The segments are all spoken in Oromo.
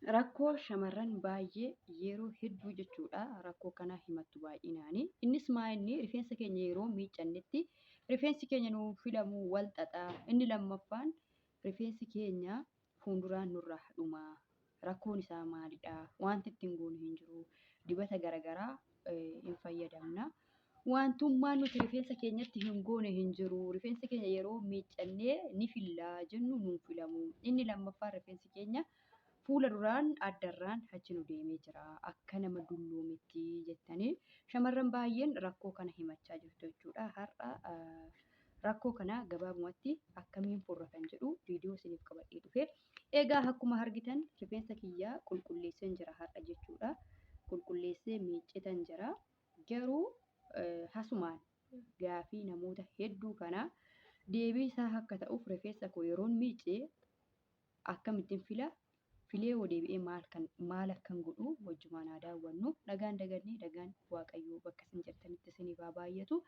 Rakkoo shamarran baay'ee yeroo hedduu jechuudha rakkoo kana himattu baay'inaani. Innis maa inni rifeensa keenya yeroo miiccannetti rifeensi keenya nuu filamu wal xaxaa. Inni lammaffaan rifeensi keenya fuulduraan nurraa dhuma. Rakkoon isaa maalidha? Wanti ittiin goonu hin jiru. Dibata garaagaraa hin fayyadamna. Wantummaan nuti rifeensa keenyatti hin goone hin jiru. Rifeensi keenya yeroo miiccannee ni fillaa jennu nuun filamu. Inni lammaffaan rifeensi keenya fuula duraan addarraan achi nu deemee jira. Akka nama dulloometti jettanii shamarran baay'een rakkoo kana himachaa jirtu jechuudha. Har'a rakkoo kana gabaabumatti akkamiin furra kan jedhu viidiyoo isiniif qabadhee dhufe. Egaa akkuma argitan rifeensa kiyyaa qulqulleesseen jira har'a jechuudha. Qulqulleessee miiccitan jira. Garuu hasumaan gaafii namoota hedduu kana deebii isaa akka ta'uuf rifeensa koo yeroon miicce akkamittiin fila filee hoo deebi'ee maal akkan godhu wajjumaan haa daawwannu. Nagaan dagannee nagaan Waaqayyoo bakka isin jirtanitti isiniif haa baay'atu.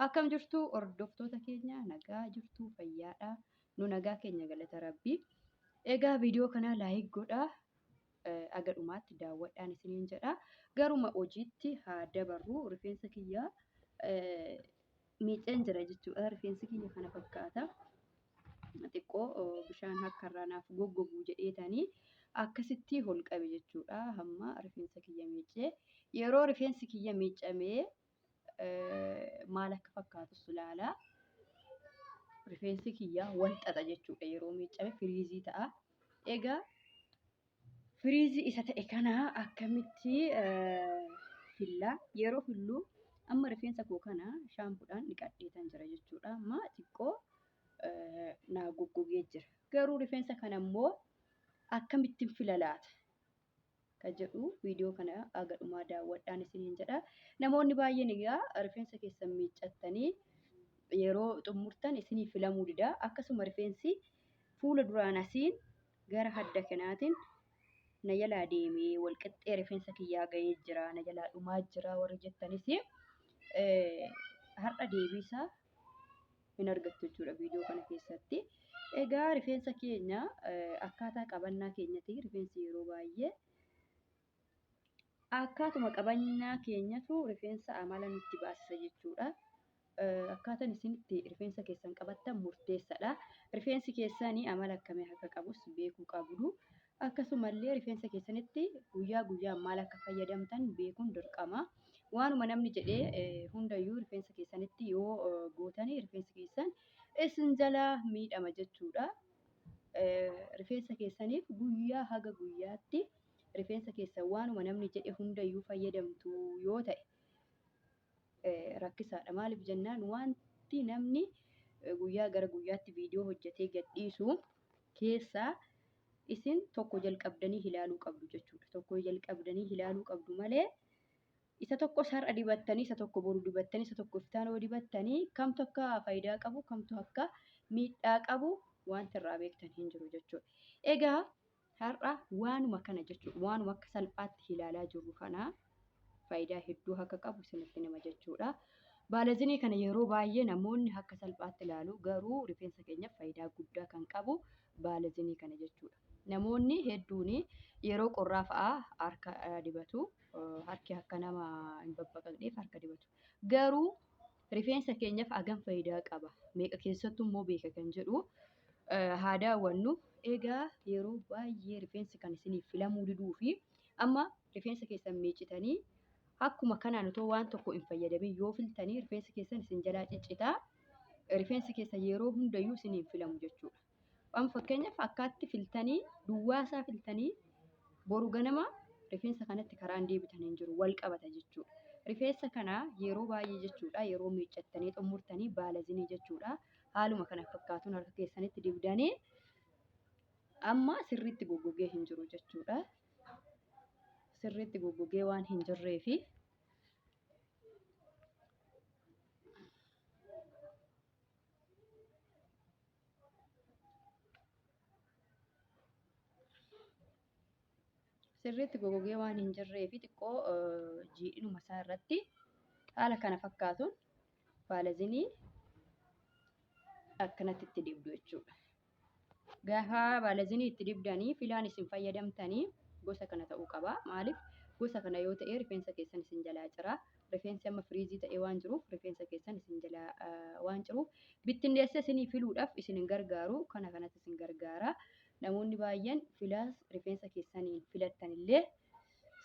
Akkam jirtu hordoftoota keenya, nagaa jirtu, fayyaadha. Nu nagaa keenya galata Rabbii. Egaa viidiyoo kana like godhaa. Aga dhumaatti daawwadhaan isiniin jedha. Garuma hojiitti haa dabarru. Rifeensa kiyya miiceen jira jechuudha. Rifeensi kiyya kana fakkaata. Xiqqoo bishaan akka irraa naaf goggogu jedheetanii akkasitti ol qabe jechuudha. Hamma rifeensa kiyya miicee yeroo rifeensi kiyya miicamee maal akka fakkaatus ilaala. Rifeensi kiyya wal xaxa jechuudha. Yeroo miicame firiizii ta'a. Egaa firiizii isa ta'e kana akkamitti fillaa? Yeroo fillu amma rifeensa koo kana shaampuudhaan dhiqadheetan jira jechuudha. Amma xiqqoo naa goggogee jira. Garuu rifeensa kana immoo akkamittiin fila laata kan jedhu viidiyoo kana haga dhumaa daawwadhaan isiniin jedha. Namoonni baay'een egaa rifeensa keessan miiccattanii yeroo xumurtan isinii filamuu dida. Akkasuma rifeensi fuula duraan asiin gara hadda kanaatiin na jalaa deemee walqixxee rifeensa kiyyaa ga'ee jira, na jalaa dhumaa jira warri jettanis har'a deebii isaa hin argattu jechuudha viidiyoo kana keessatti. Egaa rifeensa keenya akkaataa qabannaa keenyatti rifeensi yeroo baay'ee akkaatuma qabannaa keenyatu rifeensa amala nutti baasisa jechuudha. Akkaataan isin itti rifeensa keessan qabattan murteessaadha. Rifeensi keessanii amala akkamii akka qabus beekuu qabdu. Akkasumallee rifeensa keessanitti guyyaa guyyaan maal akka fayyadamtan beekuun dirqama. Waanuma namni jedhee hundayyuu rifeensa keessanitti yoo gootanii rifeensi keessan isin jalaa miidhama jechuudha. Rifeensa keessaniif guyyaa haga guyyaatti rifeensa keessan waanuma namni jedhe hundayyuu fayyadamtu yoo ta'e rakkisaadha. Maaliif jennaan wanti namni guyyaa gara guyyaatti viidiyoo hojjetee gadhiisu keessaa isin tokko jalqabdanii ilaaluu qabdu jechuudha. Tokko jalqabdanii ilaaluu qabdu malee isa tokko har'a dibattanii, isa tokko boru dibattanii, isa tokko iftaan yoo dibattanii kamtu akka faayidaa qabu, kamtu akka miidhaa qabu wanti irraa beektan hin jiru jechuudha. Egaa har'a waanuma kana jechuudha. Waanuma akka salphaatti ilaalaa jirru kana faayidaa hedduu akka qabu isinitti hima jechuudha. Baalazinii kana yeroo baay'ee namoonni akka salphaatti ilaalu, garuu rifeensa keenyaaf faayidaa guddaa kan qabu baalazinii kana jechuudha. Namoonni hedduun yeroo qorraa fa'aa harka dibatu. Harki akka nama hin babbaqaqneef harka dibatu. Garuu rifeensa keenyaaf hagam faayidaa qaba? Meeqa keessattuu immoo beeka kan jedhu haa daawwannu. Egaa yeroo baay'ee rifeensi kan isiniif filamuu diduu fi amma rifeensa keessan miiccitanii akkuma kanaan otoo waan tokko hin fayyadamin yoo filtanii rifeensi keessan isin jalaa ciccitaa. Rifeensi keessan yeroo hundayyuu isiniif filamu jechuudha. Amma fakkeenyaaf akkaatti filtanii duwwaasaa filtanii boru ganama rifeensa kanatti karaan deebitan hin jiru, wal qabata jechuudha. Rifeensa kana yeroo baay'ee jechuudha yeroo miiccattanii xumurtanii baalazinii jechuudha. Haaluma kana fakkaatuun harka keessanitti dibdanii amma sirriitti goggogee hin jiru jechuudha. Sirriitti goggogee waan hin jirreefi sirriitti goggogee waan hin jirreefi xiqqoo jiidhinuma isaa irratti haala kana fakkaatuun baalazinii akkanatti itti dibdu jechuudha. Gaafa baalazinii itti dibdanii filaan isin fayyadamtanii Gosa kana ta'uu qaba. Maaliif gosa kana yoo ta'e rifeensa keessan isin jalaa cira. Rifeensi amma firiizii ta'ee waan jiruuf rifeensa keessan isin jalaa waan ciruuf bittinneessee isinii filuudhaaf isin hin gargaaru. Kana kanatti isin gargaara. Namoonni baay'een filaas rifeensa keessaniin filattanillee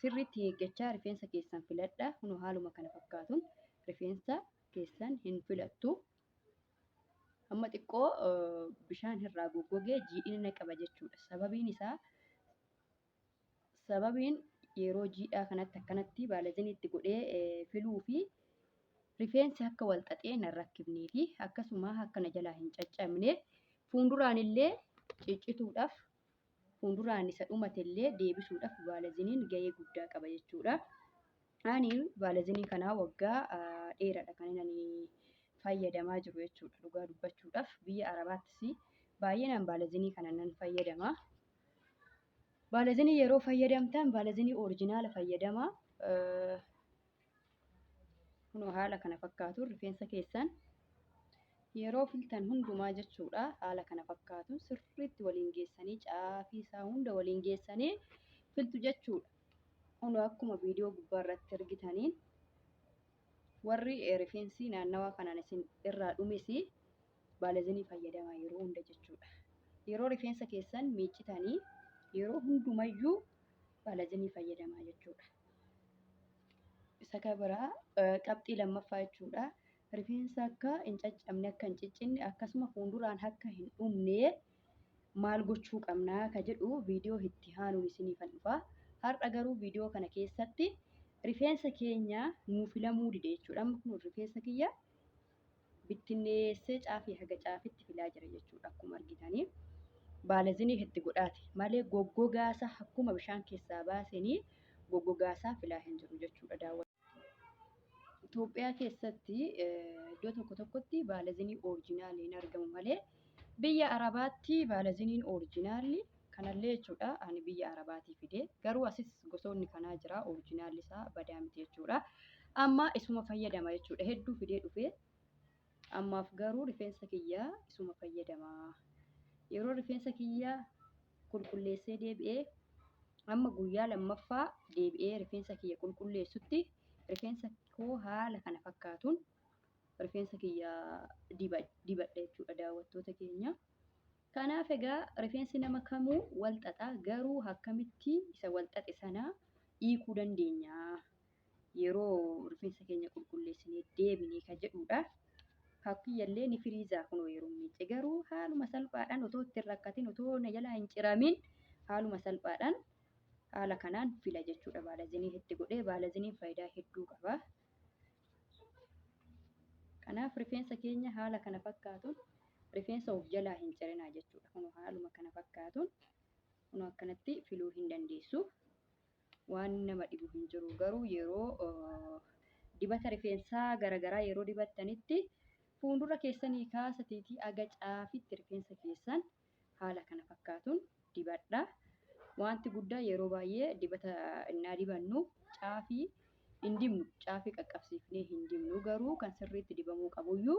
sirriitti eeggachaa rifeensa keessan filadha. Kunoo haaluma kana fakkaatuun rifeensa keessan hin filattu. Amma xiqqoo bishaan irraa goggogee jiidhina qaba jechuudha. Sababiin isaa sababiin yeroo jiidhaa kanatti akkanatti baalazinii itti godhee filuu fi rifeensi akka wal xaxee hin rakkifnee fi akkasuma akka na jalaa hin caccabne fuulduraan illee ciccituudhaaf fuulduraan isa dhumate illee deebisuudhaaf baalaziniin gahee guddaa qaba jechuudha. Ani baalazinii kanaa waggaa dheeraadha kan inni fayyadamaa jiru jechuudha. Dhugaa dubbachuudhaaf biyya Arabaattis baay'inaan baalazinii kana nan fayyadama. Baalazinii yeroo fayyadamtan baalazinii orijinaala fayyadamaa. Kunoo haala kana fakkaatu rifeensa keessan yeroo filtan hundumaa jechuudha. Haala kana fakkaatu sirriitti waliin geessanii caafii isaa hunda waliin geessanii filtu jechuudha. Kunoo akkuma viidiyoo gubbaa irratti argitaniin warri rifeensi naannawaa kanaan isin irraa dhumes baalazinii fayyadamaa yeroo hunda jechuudha. Yeroo rifeensa keessan miiccitanii yeroo hundumayyuu baalazinii fayyadamaa jechuudha. Isa kan biraa qabxii lammaffaa jechuudha. Rifeensa akka hin caccabne, akka hin ciccinne akkasuma fuulduraan akka hin dhumne maal gochuu qabnaa ka jedhu viidiyoo itti aanuun isiniifan dhufa. Har'a garuu viidiyoo kana keessatti rifeensa keenya nuu filamuu dide jechuudha. Amma kun rifeensa kiyya bittinneessee caafii haga caafitti filaa jira jechuudha. Akkuma argitanii baalazinii itti godhaati malee goggogaasaa akkuma bishaan keessaa baasanii goggogaasaa filaa hin jiru jechuudha daawwattoota. Itoophiyaa keessatti iddoo tokko tokkotti baalazinii orijinaalli hin argamu malee biyya Arabaatti baalaziniin orijinaalli kanallee jechuudha. Ani biyya Arabaatii fide garuu asis gosoonni kanaa jira orijinaalli isaa badaa miti jechuudha. Amma isuma fayyadama jechuudha. Hedduu fidee dhufe ammaaf garuu rifeensa kiyyaa isuma fayyadama. Yeroo rifeensa kiyyaa qulqulleessee deebi'ee amma guyyaa lammaffaa deebi'ee rifeensa kiyya qulqulleessutti rifeensa koo haala kana fakkaatuun rifeensa kiyya dibadha jechuudha daawwattoota keenya. Kanaaf egaa rifeensi nama kamuu wal xaxa garuu akkamitti isa wal xaxe sana hiikuu dandeenya yeroo rifeensa keenya qulqulleessinee deebinee kan jedhudha. Kakkiyyallee ni firiizaa kunoo yeroo miicce garuu haaluma salphaadhaan otoo itti hin rakkatin otoo na jalaa hin ciramin haaluma salphaadhaan haala kanaan fila jechuudha. Baalazinii itti godhee baalaziniin faayidaa hedduu qaba. Kanaaf rifeensa keenya haala kana fakkaatuun rifeensa of jalaa hin cirinaa jechuudha. Kunoo haaluma kana fakkaatuun kunoo akkanatti filuu hin dandeessu. Waan nama dhibu hin jiru garuu yeroo dibata rifeensaa garaagaraa yeroo dibattanitti fuuldura keessanii kaasatiitii aga caafitti rifeensa keessan haala kana fakkaatuun dibadha. Wanti guddaa yeroo baay'ee dibata innaa dibannu caafii hin dibnu, caafii qaqqabsiifnee hin dibnu garuu kan sirriitti dibamuu qabuyyuu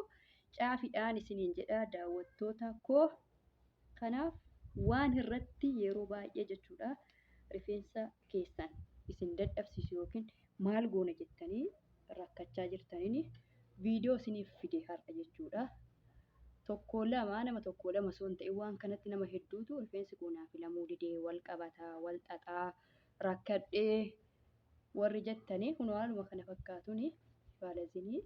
caafiidhaan isiniin jedha daawwattoota koo. Kanaaf waan irratti yeroo baay'ee jechuudha rifeensa keessan isin dadhabsiisu yookiin maal goona jettanii rakkachaa jirtaniin viidiyoo isiniif fide har'a jechuudha. Tokko lama nama tokko lama osoo hin ta'in waan kanatti nama hedduutu rifeensi koo naa filamuu didee wal qabataa wal xaxaa rakkadhee warri jettanii kun haaluma kana fakkaatuun baalazinii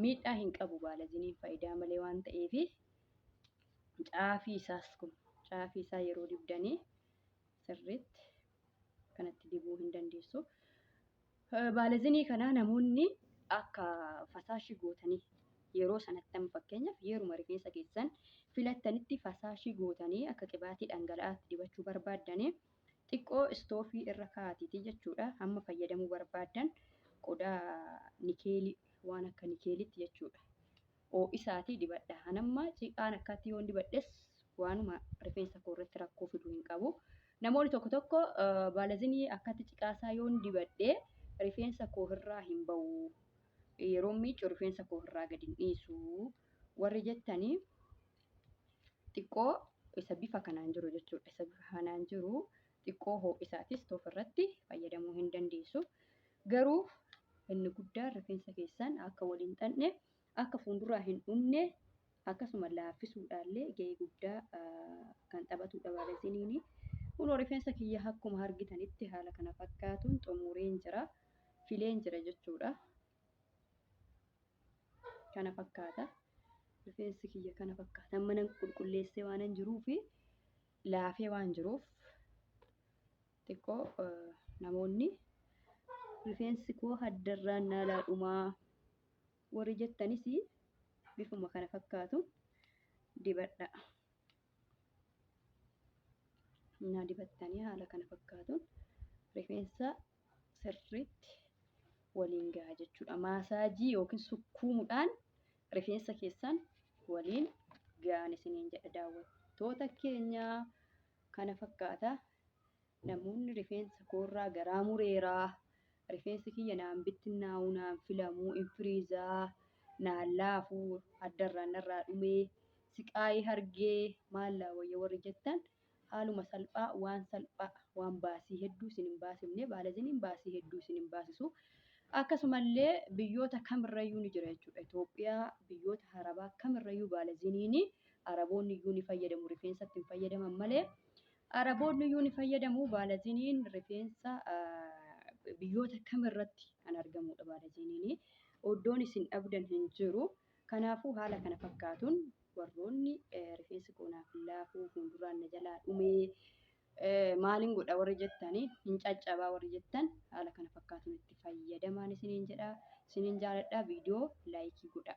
miidhaa hin qabu. Baalaziniin faayidaa malee waan ta'eef caafii isaas kun caafii isaa yeroo dibdanii sirriitti kanatti dibuu hin dandeessu. Baalazinii kana namoonni akka fasaashii gootanii yeroo sanatti amma fakkeenyaaf yeruma rifeensa keessan filattanitti fasaashii gootanii akka qibaatii dhangala'aatti dibachuu barbaaddanii xiqqoo istoofii irra kaa'atiiti jechuudha. Hamma fayyadamuu barbaaddan qodaa nikeelii waan akka nikeelitti jechuudha. Ho'isaatii dibadha. Anamma ciqaan akkatti yoon dibadhes waanuma rifeensa koo irratti rakkoo fiduu hin qabu. Namoonni tokko tokko baalazinii akkatti ciqaasaa yoon dibadhee rifeensa koo irraa hin bahu. Yeroo miiccu rifeensa koo irraa gadi hin dhiisu. Warri jettanii xiqqoo isa bifa kanaan jiru jechuudha. Isa bifa kanaan jiru Xiqqoo ho'isaatis irratti fayyadamuu hin dandeessu. Garuu inni guddaan rifeensa keessan akka waliin xanne, akka fuulduraa hin dhumne, akkasuma laaffisuudhaallee gahee guddaa kan taphatudha baalaziniini. Kunoo rifeensa kiyya akkuma argitanitti haala kana fakkaatuun xumureen jira. Fileen jira jechuudha. Kana fakkaata. Rifeensi kiyya kana fakkaata. Mana qulqulleessee waan hin jiruufi laafee waan jiruuf xiqqoo namoonni rifeensi koo haddarraan naalaa dhumaa warri jettanis bifuma kana fakkaatu dibadha. Naa dibattanii haala kana fakkaatuun rifeensa sirriitti waliin gaha jechuudha. Maasaajii yookiin sukkuumuudhaan rifeensa keessan waliin gahan isiniin jedha daawwattoota keenya. Kana fakkaata. Namoonni rifeensa koorraa garaa mureeraa, rifeensi kiyya naan bittinnaa'uu, naan filamuu, hin firiizaa, naan laafuu, addarraan narraa dhumee, siqaayii hargee maal wayya warri jettan haaluma salphaa waan salphaa waan baasii hedduu isin hin baasifne baalaziniin baasii hedduu isin hin baasisu. Akkasumallee biyyoota kamirrayyuu ni jira jechuudha. Itoophiyaa biyyoota Arabaa kamirrayyuu baalaziniin Araboonni iyyuu ni fayyadamu, rifeensatti hin fayyadaman malee. Araboonni iyyuu ni fayyadamu. Baalaziniin rifeensa biyyoota kamirratti kan argamudha baalaziniin. Iddoon isin dhabdan hin jiru. Kanaafuu haala kana fakkaatuun warroonni rifeensi koo naaf laafuu, fuulduraan na jalaa dhumee, maaliin godha warri jettanii, hin caccabaa warri jettan haala kana fakkaatuun itti fayyadamaan isiniin jedha. Isiniin jaaladha. Viidiyoo laayikii godha.